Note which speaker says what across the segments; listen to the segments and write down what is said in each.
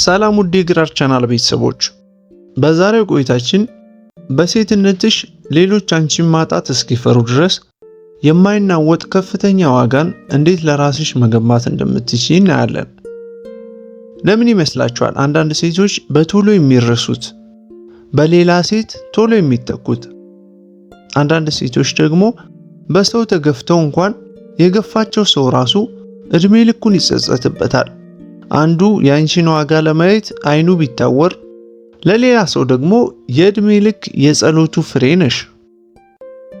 Speaker 1: ሰላም ውድ የግራር ቻናል ቤተሰቦች፣ በዛሬው ቆይታችን በሴትነትሽ ሌሎች አንቺን ማጣት እስኪፈሩ ድረስ የማይናወጥ ከፍተኛ ዋጋን እንዴት ለራስሽ መገንባት እንደምትችይ እናያለን። ለምን ይመስላችኋል አንዳንድ ሴቶች በቶሎ የሚረሱት፣ በሌላ ሴት ቶሎ የሚተኩት? አንዳንድ ሴቶች ደግሞ በሰው ተገፍተው እንኳን የገፋቸው ሰው ራሱ እድሜ ልኩን ይጸጸትበታል። አንዱ የአንቺን ዋጋ ለማየት አይኑ ቢታወር፣ ለሌላ ሰው ደግሞ የእድሜ ልክ የጸሎቱ ፍሬ ነሽ።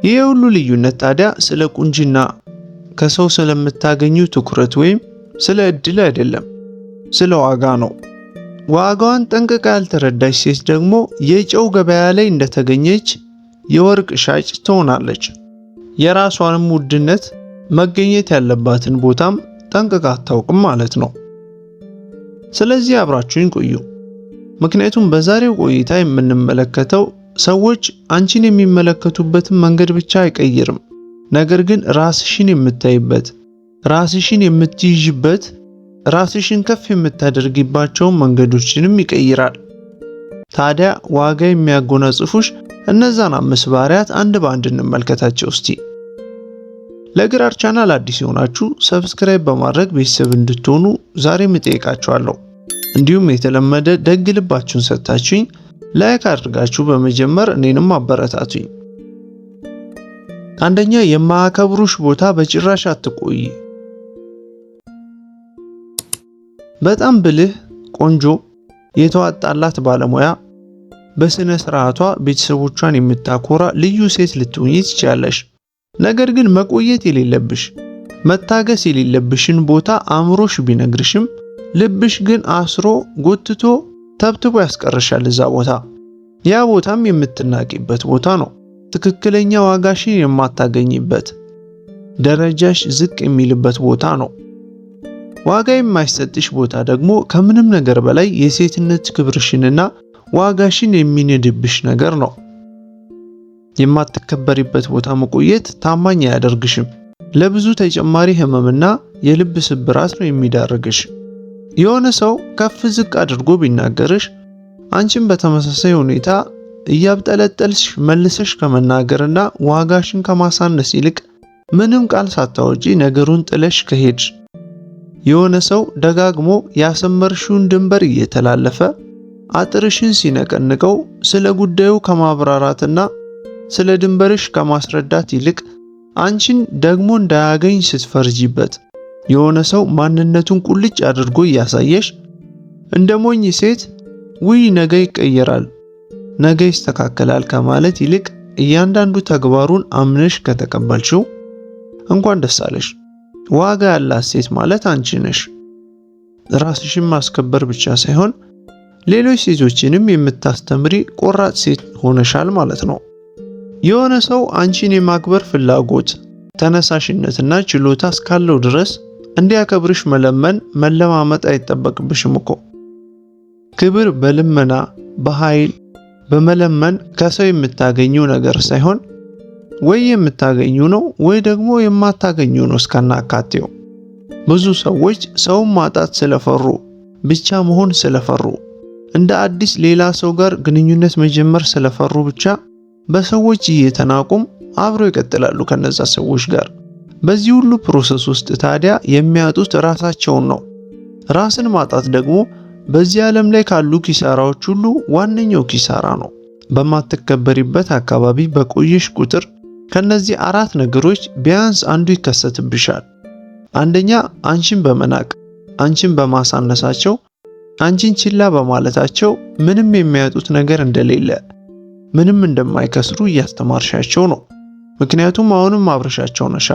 Speaker 1: ይህ ሁሉ ልዩነት ታዲያ ስለ ቁንጅና፣ ከሰው ስለምታገኙ ትኩረት ወይም ስለ እድል አይደለም፣ ስለ ዋጋ ነው። ዋጋዋን ጠንቅቃ ያልተረዳች ሴት ደግሞ የጨው ገበያ ላይ እንደተገኘች የወርቅ ሻጭ ትሆናለች። የራሷንም ውድነት መገኘት ያለባትን ቦታም ጠንቅቃ አታውቅም ማለት ነው። ስለዚህ አብራችሁኝ ቆዩ። ምክንያቱም በዛሬው ቆይታ የምንመለከተው ሰዎች አንቺን የሚመለከቱበትን መንገድ ብቻ አይቀይርም፣ ነገር ግን ራስሽን የምታይበት፣ ራስሽን የምትይዥበት፣ ራስሽን ከፍ የምታደርጊባቸውን መንገዶችንም ይቀይራል። ታዲያ ዋጋ የሚያጎናጽፉሽ እነዛን አምስት ባህሪያት አንድ በአንድ እንመልከታቸው እስቲ። ለግራር ቻናል አዲስ የሆናችሁ subscribe በማድረግ ቤተሰብ እንድትሆኑ ዛሬም እጠይቃችኋለሁ። እንዲሁም የተለመደ ደግ ልባችሁን ሰጥታችሁኝ like አድርጋችሁ በመጀመር እኔንም አበረታቱኝ። አንደኛ፣ የማያከብሩሽ ቦታ በጭራሽ አትቆይ። በጣም ብልህ፣ ቆንጆ፣ የተዋጣላት ባለሙያ፣ በስነ ስርዓቷ ቤተሰቦቿን የምታኮራ ልዩ ሴት ልትሆኚ ትችያለሽ። ነገር ግን መቆየት የሌለብሽ፣ መታገስ የሌለብሽን ቦታ አእምሮሽ ቢነግርሽም ልብሽ ግን አስሮ ጎትቶ ተብትቦ ያስቀርሻል እዛ ቦታ። ያ ቦታም የምትናቂበት ቦታ ነው። ትክክለኛ ዋጋሽን የማታገኝበት፣ ደረጃሽ ዝቅ የሚልበት ቦታ ነው። ዋጋ የማይሰጥሽ ቦታ ደግሞ ከምንም ነገር በላይ የሴትነት ክብርሽንና ዋጋሽን የሚንድብሽ ነገር ነው። የማትከበሪበት ቦታ መቆየት ታማኝ አያደርግሽም። ለብዙ ተጨማሪ ህመምና የልብ ስብራት ነው የሚዳርግሽ። የሆነ ሰው ከፍ ዝቅ አድርጎ ቢናገርሽ አንቺም በተመሳሳይ ሁኔታ እያብጠለጠልሽ መልሰሽ ከመናገርና ዋጋሽን ከማሳነስ ይልቅ ምንም ቃል ሳታወጪ ነገሩን ጥለሽ ከሄድሽ፣ የሆነ ሰው ደጋግሞ ያሰመርሽውን ድንበር እየተላለፈ አጥርሽን ሲነቀንቀው ስለ ጉዳዩ ከማብራራትና ስለ ድንበርሽ ከማስረዳት ይልቅ አንቺን ደግሞ እንዳያገኝ ስትፈርጂበት፣ የሆነ ሰው ማንነቱን ቁልጭ አድርጎ እያሳየሽ እንደ ሞኝ ሴት ውይ ነገ ይቀየራል፣ ነገ ይስተካከላል ከማለት ይልቅ እያንዳንዱ ተግባሩን አምነሽ ከተቀበልሽው እንኳን ደስ አለሽ። ዋጋ ያላት ሴት ማለት አንቺ ነሽ። ራስሽን ማስከበር ብቻ ሳይሆን ሌሎች ሴቶችንም የምታስተምሪ ቆራጥ ሴት ሆነሻል ማለት ነው። የሆነ ሰው አንቺን የማክበር ፍላጎት፣ ተነሳሽነትና ችሎታ እስካለው ድረስ እንዲያከብርሽ መለመን መለማመጥ አይጠበቅብሽም እኮ። ክብር በልመና፣ በኃይል፣ በመለመን ከሰው የምታገኘው ነገር ሳይሆን ወይ የምታገኙ ነው ወይ ደግሞ የማታገኙ ነው እስከናካቴው። ብዙ ሰዎች ሰውን ማጣት ስለፈሩ፣ ብቻ መሆን ስለፈሩ፣ እንደ አዲስ ሌላ ሰው ጋር ግንኙነት መጀመር ስለፈሩ ብቻ በሰዎች እየተናቁም አብረው ይቀጥላሉ ከነዛ ሰዎች ጋር። በዚህ ሁሉ process ውስጥ ታዲያ የሚያጡት ራሳቸውን ነው። ራስን ማጣት ደግሞ በዚህ ዓለም ላይ ካሉ ኪሳራዎች ሁሉ ዋነኛው ኪሳራ ነው። በማትከበሪበት አካባቢ በቆየሽ ቁጥር ከነዚህ አራት ነገሮች ቢያንስ አንዱ ይከሰትብሻል። አንደኛ፣ አንቺን በመናቅ፣ አንቺን በማሳነሳቸው፣ አንቺን ችላ በማለታቸው ምንም የሚያጡት ነገር እንደሌለ፣ ምንም እንደማይከስሩ እያስተማርሻቸው ነው። ምክንያቱም አሁንም አብረሻቸው ነሻ።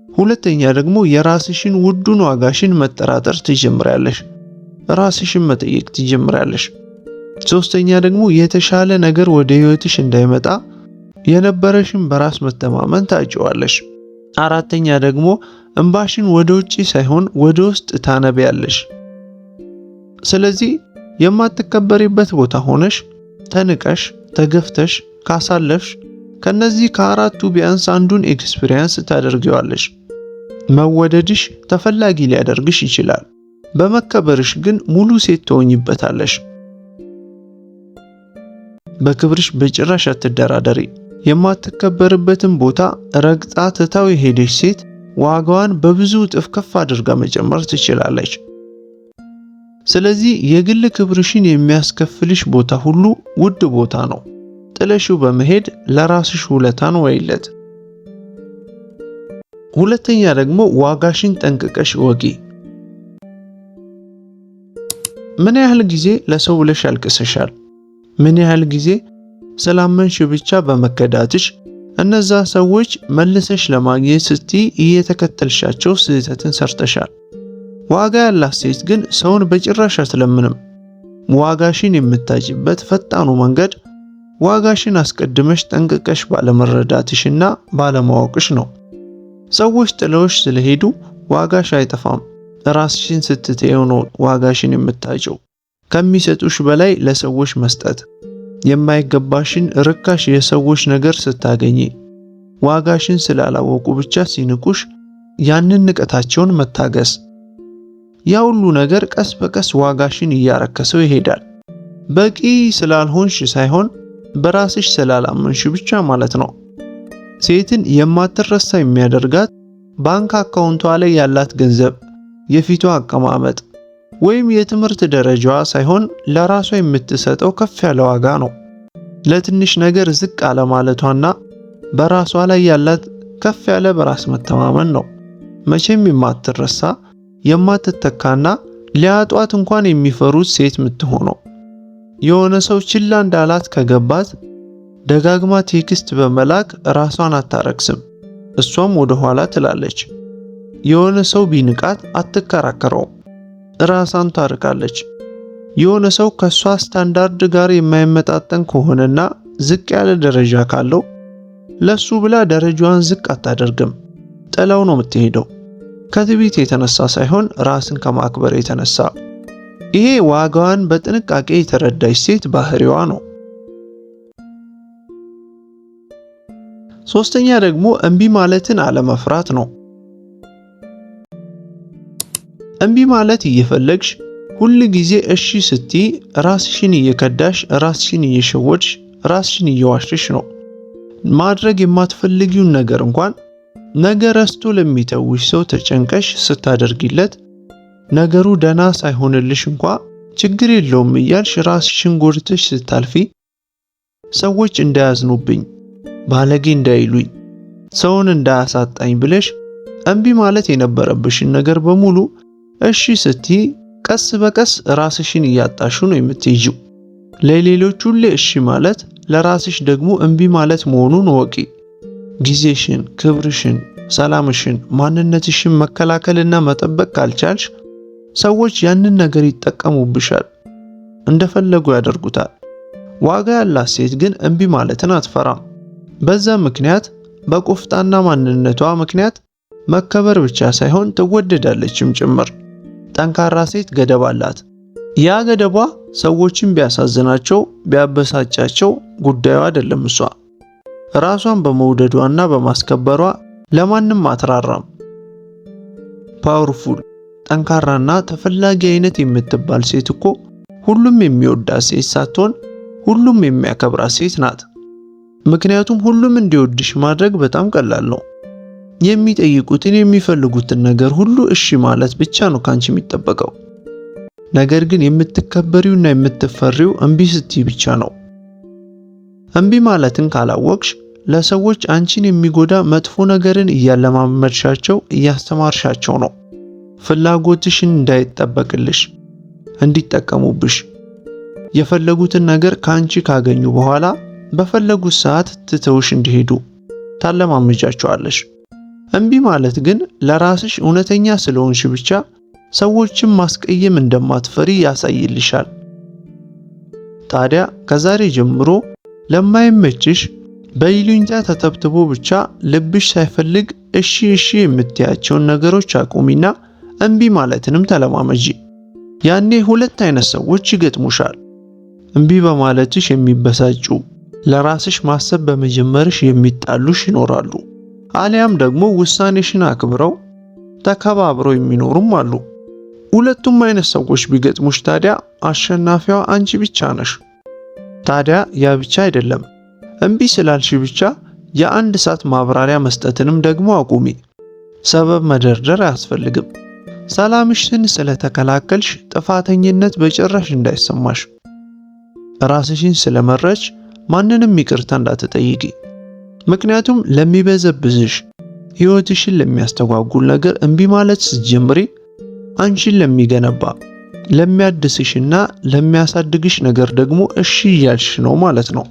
Speaker 1: ሁለተኛ ደግሞ የራስሽን ውዱን ዋጋሽን መጠራጠር ትጀምሪያለሽ። ራስሽን መጠየቅ ትጀምሪያለሽ። ሶስተኛ ደግሞ የተሻለ ነገር ወደ ህይወትሽ እንዳይመጣ የነበረሽን በራስ መተማመን ታጪዋለሽ። አራተኛ ደግሞ እንባሽን ወደ ውጪ ሳይሆን ወደ ውስጥ ታነቢያለሽ። ስለዚህ የማትከበሪበት ቦታ ሆነሽ ተንቀሽ ተገፍተሽ ካሳለፍሽ ከነዚህ ከአራቱ ቢያንስ አንዱን experience ታደርጊዋለሽ። መወደድሽ ተፈላጊ ሊያደርግሽ ይችላል። በመከበርሽ ግን ሙሉ ሴት ትሆኝበታለሽ። በክብርሽ በጭራሽ አትደራደሪ። የማትከበርበትን ቦታ ረግጣ ትታው የሄደች ሴት ዋጋዋን በብዙ እጥፍ ከፍ አድርጋ መጨመር ትችላለች። ስለዚህ የግል ክብርሽን የሚያስከፍልሽ ቦታ ሁሉ ውድ ቦታ ነው። ጥለሽው በመሄድ ለራስሽ ውለታን ወይለት። ሁለተኛ ደግሞ ዋጋሽን ጠንቅቀሽ ወቂ። ምን ያህል ጊዜ ለሰው ብለሽ አልቅሰሻል? ምን ያህል ጊዜ ስላመንሽ ብቻ በመከዳትሽ እነዛ ሰዎች መልሰሽ ለማግኘት ስትይ እየተከተልሻቸው ስህተትን ሰርተሻል? ዋጋ ያላት ሴት ግን ሰውን በጭራሽ አትለምንም። ዋጋሽን የምታጭበት ፈጣኑ መንገድ ዋጋሽን አስቀድመሽ ጠንቅቀሽ ባለመረዳትሽና ባለማወቅሽ ነው። ሰዎች ጥለውሽ ስለሄዱ ዋጋሽ አይጠፋም። ራስሽን ስትተየው ነው ዋጋሽን የምታጭው። ከሚሰጡሽ በላይ ለሰዎች መስጠት፣ የማይገባሽን ርካሽ የሰዎች ነገር ስታገኚ፣ ዋጋሽን ስላላወቁ ብቻ ሲንቁሽ ያንን ንቀታቸውን መታገስ፣ ያ ሁሉ ነገር ቀስ በቀስ ዋጋሽን እያረከሰው ይሄዳል። በቂ ስላልሆንሽ ሳይሆን በራስሽ ስላላመንሽ ብቻ ማለት ነው። ሴትን የማትረሳ የሚያደርጋት ባንክ አካውንቷ ላይ ያላት ገንዘብ፣ የፊቷ አቀማመጥ ወይም የትምህርት ደረጃዋ ሳይሆን ለራሷ የምትሰጠው ከፍ ያለ ዋጋ ነው። ለትንሽ ነገር ዝቅ አለማለቷና በራሷ ላይ ያላት ከፍ ያለ በራስ መተማመን ነው። መቼም የማትረሳ የማትተካና ሊያጧት እንኳን የሚፈሩት ሴት የምትሆነው። የሆነ ሰው ችላ እንዳላት ከገባት ደጋግማ text በመላክ ራሷን አታረክስም፣ እሷም ወደ ኋላ ትላለች። የሆነ ሰው ቢንቃት አትከራከረውም፣ ራሷን ታርቃለች። የሆነ ሰው ከሷ ስታንዳርድ ጋር የማይመጣጠን ከሆነና ዝቅ ያለ ደረጃ ካለው ለሱ ብላ ደረጃዋን ዝቅ አታደርግም፣ ጥላው ነው የምትሄደው። ከትዕቢት የተነሳ ሳይሆን ራስን ከማክበር የተነሳ። ይሄ ዋጋዋን በጥንቃቄ የተረዳች ሴት ባህሪዋ ነው። ሶስተኛ ደግሞ እምቢ ማለትን አለመፍራት ነው። እምቢ ማለት እየፈለግሽ ሁል ጊዜ እሺ ስትይ ራስሽን እየከዳሽ፣ ራስሽን እየሸወድሽ፣ ራስሽን እየዋሸሽ ነው። ማድረግ የማትፈልጊውን ነገር እንኳን ነገ ረስቶ ለሚተውሽ ሰው ተጨንቀሽ ስታደርጊለት ነገሩ ደና ሳይሆንልሽ እንኳ ችግር የለውም እያልሽ ራስሽን ጎድተሽ ስታልፊ ሰዎች እንዳያዝኑብኝ፣ ባለጌ እንዳይሉኝ፣ ሰውን እንዳያሳጣኝ ብለሽ እምቢ ማለት የነበረብሽን ነገር በሙሉ እሺ ስትይ ቀስ በቀስ ራስሽን እያጣሽው ነው የምትሄጂው። ለሌሎች ሁሌ እሺ ማለት ለራስሽ ደግሞ እምቢ ማለት መሆኑን ወቂ። ጊዜሽን፣ ክብርሽን፣ ሰላምሽን፣ ማንነትሽን መከላከልና መጠበቅ ካልቻልሽ ሰዎች ያንን ነገር ይጠቀሙብሻል፣ እንደፈለጉ ያደርጉታል። ዋጋ ያላት ሴት ግን እምቢ ማለትን አትፈራም። በዛ ምክንያት በቆፍጣና ማንነቷ ምክንያት መከበር ብቻ ሳይሆን ትወደዳለችም ጭምር። ጠንካራ ሴት ገደብ አላት። ያ ገደቧ ሰዎችን ቢያሳዝናቸው ቢያበሳጫቸው ጉዳዩ አይደለም። እሷ ራሷን በመውደዷና በማስከበሯ ለማንም አትራራም። Powerful፣ ጠንካራና ተፈላጊ አይነት የምትባል ሴት እኮ ሁሉም የሚወዳት ሴት ሳትሆን ሁሉም የሚያከብራት ሴት ናት። ምክንያቱም ሁሉም እንዲወድሽ ማድረግ በጣም ቀላል ነው። የሚጠይቁትን የሚፈልጉትን ነገር ሁሉ እሺ ማለት ብቻ ነው ካንቺ የሚጠበቀው። ነገር ግን የምትከበሪውና የምትፈሪው እምቢ ስትይ ብቻ ነው። እምቢ ማለትን ካላወቅሽ ለሰዎች አንቺን የሚጎዳ መጥፎ ነገርን እያለማመድሻቸው እያስተማርሻቸው ነው። ፍላጎትሽን እንዳይጠበቅልሽ እንዲጠቀሙብሽ፣ የፈለጉትን ነገር ካንቺ ካገኙ በኋላ በፈለጉት ሰዓት ትተውሽ እንዲሄዱ ታለማመጃቸዋለሽ። እምቢ ማለት ግን ለራስሽ እውነተኛ ስለሆንሽ ብቻ ሰዎችን ማስቀየም እንደማትፈሪ ያሳይልሻል። ታዲያ ከዛሬ ጀምሮ ለማይመችሽ በይሉኝታ ተተብትቦ ብቻ ልብሽ ሳይፈልግ እሺ እሺ የምትያቸውን ነገሮች አቁሚና እምቢ ማለትንም ተለማመጂ። ያኔ ሁለት አይነት ሰዎች ይገጥሙሻል። እምቢ በማለትሽ የሚበሳጩ፣ ለራስሽ ማሰብ በመጀመርሽ የሚጣሉሽ ይኖራሉ። አሊያም ደግሞ ውሳኔሽን አክብረው ተከባብረው የሚኖሩም አሉ። ሁለቱም አይነት ሰዎች ቢገጥሙሽ ታዲያ አሸናፊዋ አንቺ ብቻ ነሽ። ታዲያ ያ ብቻ አይደለም፣ እምቢ ስላልሽ ብቻ የአንድ ሰዓት ማብራሪያ መስጠትንም ደግሞ አቁሚ። ሰበብ መደርደር አያስፈልግም። ሰላምሽን ስለተከላከልሽ ጥፋተኝነት በጭራሽ እንዳይሰማሽ። ራስሽን ስለመረጥሽ ማንንም ይቅርታ እንዳትጠይቂ። ምክንያቱም ለሚበዘብዝሽ፣ ህይወትሽን ለሚያስተጓጉል ነገር እምቢ ማለት ስትጀምሪ አንቺን ለሚገነባ፣ ለሚያድስሽና ለሚያሳድግሽ ነገር ደግሞ እሺ እያልሽ ነው ማለት ነው።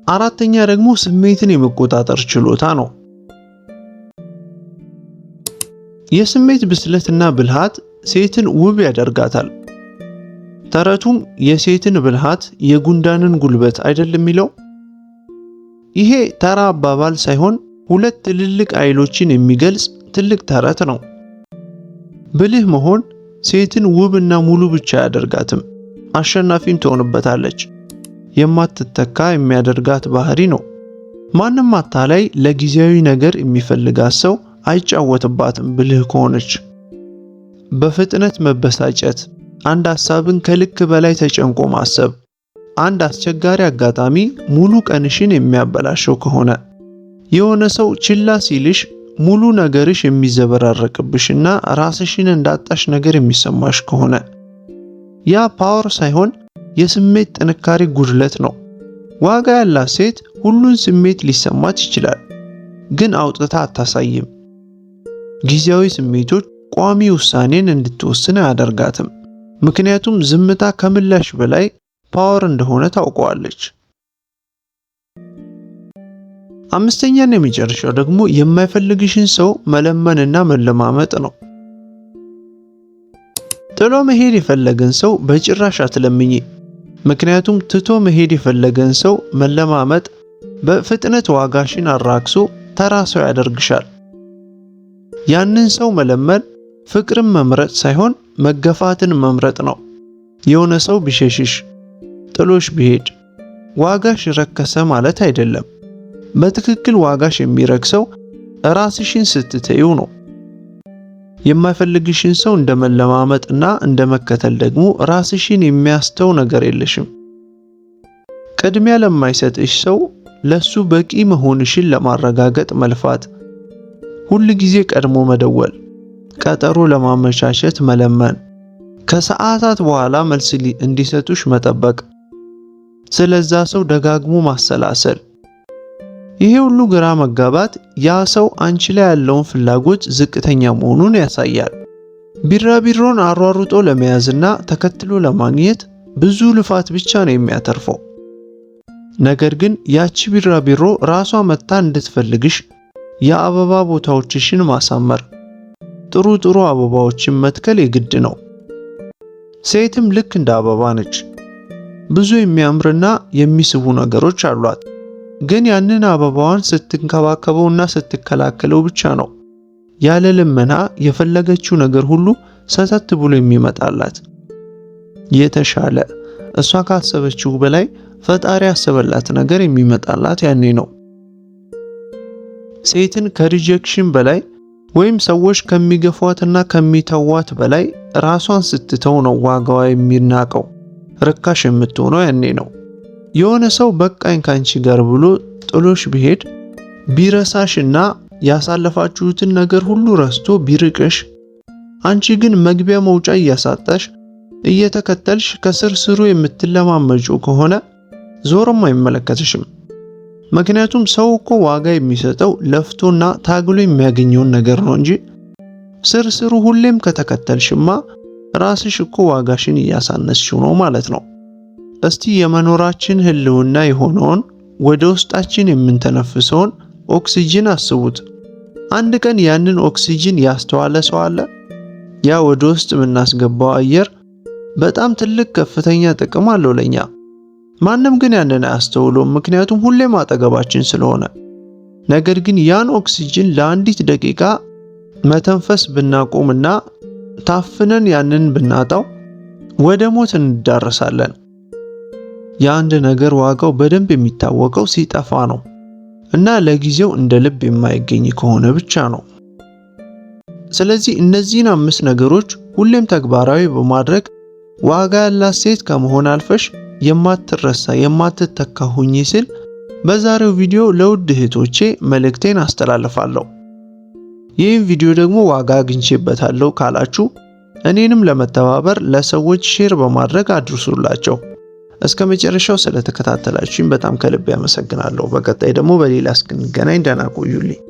Speaker 1: አራተኛ ደግሞ ስሜትን የመቆጣጠር ችሎታ ነው። የስሜት ብስለትና ብልሃት ሴትን ውብ ያደርጋታል። ተረቱም የሴትን ብልሃት የጉንዳንን ጉልበት አይደለም የሚለው። ይሄ ተራ አባባል ሳይሆን ሁለት ትልልቅ ኃይሎችን የሚገልጽ ትልቅ ተረት ነው። ብልህ መሆን ሴትን ውብና ሙሉ ብቻ አያደርጋትም፣ አሸናፊም ትሆንበታለች። የማትተካ የሚያደርጋት ባህሪ ነው። ማንም አታላይ ለጊዜያዊ ነገር የሚፈልጋት ሰው አይጫወትባትም ብልህ ከሆነች። በፍጥነት መበሳጨት፣ አንድ ሐሳብን ከልክ በላይ ተጨንቆ ማሰብ፣ አንድ አስቸጋሪ አጋጣሚ ሙሉ ቀንሽን የሚያበላሸው ከሆነ፣ የሆነ ሰው ችላ ሲልሽ ሙሉ ነገርሽ የሚዘበራረቅብሽና ራስሽን እንዳጣሽ ነገር የሚሰማሽ ከሆነ ያ power ሳይሆን የስሜት ጥንካሬ ጉድለት ነው። ዋጋ ያላት ሴት ሁሉን ስሜት ሊሰማት ይችላል፣ ግን አውጥታ አታሳይም። ጊዜያዊ ስሜቶች ቋሚ ውሳኔን እንድትወስን አያደርጋትም። ምክንያቱም ዝምታ ከምላሽ በላይ power እንደሆነ ታውቀዋለች። አምስተኛና የመጨረሻው ደግሞ የማይፈልግሽን ሰው መለመንና መለማመጥ ነው። ጥሎ መሄድ የፈለገን ሰው በጭራሽ አትለምኚ። ምክንያቱም ትቶ መሄድ የፈለገን ሰው መለማመጥ በፍጥነት ዋጋሽን አራክሶ ተራ ሰው ያደርግሻል። ያንን ሰው መለመን ፍቅርን መምረጥ ሳይሆን መገፋትን መምረጥ ነው። የሆነ ሰው ቢሸሽሽ፣ ጥሎሽ ቢሄድ ዋጋሽ ረከሰ ማለት አይደለም። በትክክል ዋጋሽ የሚረክሰው ራስሽን ስትተይው ነው። የማይፈልግሽን ሰው እንደመለማመጥና እንደመከተል ደግሞ ራስሽን የሚያስተው ነገር የለሽም። ቅድሚያ ለማይሰጥሽ ሰው ለሱ በቂ መሆንሽን ለማረጋገጥ መልፋት፣ ሁል ጊዜ ቀድሞ መደወል፣ ቀጠሮ ለማመቻቸት መለመን፣ ከሰዓታት በኋላ መልስ እንዲሰጡሽ መጠበቅ፣ ስለዛ ሰው ደጋግሞ ማሰላሰል። ይሄ ሁሉ ግራ መጋባት ያ ሰው አንቺ ላይ ያለውን ፍላጎት ዝቅተኛ መሆኑን ያሳያል። ቢራቢሮን አሯሩጦ ለመያዝና ተከትሎ ለማግኘት ብዙ ልፋት ብቻ ነው የሚያተርፈው። ነገር ግን ያቺ ቢራቢሮ ራሷ መታ እንድትፈልግሽ የአበባ ቦታዎችሽን ማሳመር፣ ጥሩ ጥሩ አበባዎችን መትከል የግድ ነው። ሴትም ልክ እንደ አበባ ነች። ብዙ የሚያምርና የሚስቡ ነገሮች አሏት። ግን ያንን አበባዋን ስትንከባከበውና ስትከላከለው ብቻ ነው ያለ ልመና የፈለገችው ነገር ሁሉ ሰተት ብሎ የሚመጣላት። የተሻለ እሷ ካሰበችው በላይ ፈጣሪ ያሰበላት ነገር የሚመጣላት ያኔ ነው። ሴትን ከ rejection በላይ ወይም ሰዎች ከሚገፏትና ከሚተዋት በላይ ራሷን ስትተው ነው ዋጋዋ የሚናቀው። ርካሽ የምትሆነው ያኔ ነው። የሆነ ሰው በቃኝ ካንቺ ጋር ብሎ ጥሎሽ ቢሄድ፣ ቢረሳሽና ያሳለፋችሁትን ነገር ሁሉ ረስቶ ቢርቅሽ፣ አንቺ ግን መግቢያ መውጫ እያሳጣሽ እየተከተልሽ ከስር ስሩ የምትለማመጪው ከሆነ ዞርም አይመለከትሽም። ምክንያቱም ሰው እኮ ዋጋ የሚሰጠው ለፍቶና ታግሎ የሚያገኘውን ነገር ነው እንጂ ስር ስሩ ሁሌም ከተከተልሽማ ራስሽ እኮ ዋጋሽን እያሳነስሽው ነው ማለት ነው። እስቲ የመኖራችን ህልውና የሆነውን ወደ ውስጣችን የምንተነፍሰውን ኦክሲጅን አስቡት። አንድ ቀን ያንን ኦክሲጅን ያስተዋለ ሰው አለ? ያ ወደ ውስጥ የምናስገባው አየር በጣም ትልቅ ከፍተኛ ጥቅም አለው ለኛ። ማንም ግን ያንን አያስተውለውም፣ ምክንያቱም ሁሌም አጠገባችን ስለሆነ። ነገር ግን ያን ኦክሲጅን ለአንዲት ደቂቃ መተንፈስ ብናቆምና ታፍነን ያንን ብናጣው ወደ ሞት እንዳረሳለን። የአንድ ነገር ዋጋው በደንብ የሚታወቀው ሲጠፋ ነው እና ለጊዜው እንደ ልብ የማይገኝ ከሆነ ብቻ ነው። ስለዚህ እነዚህን 5 ነገሮች ሁሌም ተግባራዊ በማድረግ ዋጋ ያላት ሴት ከመሆን አልፈሽ የማትረሳ የማትተካ ሁኚ ስል በዛሬው ቪዲዮ ለውድ እህቶቼ መልእክቴን አስተላልፋለሁ። ይህም ቪዲዮ ደግሞ ዋጋ አግኝቼበታለሁ ካላችሁ እኔንም ለመተባበር ለሰዎች share በማድረግ አድርሱላቸው። እስከ መጨረሻው ስለተከታተላችሁኝ በጣም ከልብ ያመሰግናለሁ። በቀጣይ ደግሞ በሌላ እስክንገናኝ ደህና ቆዩልኝ።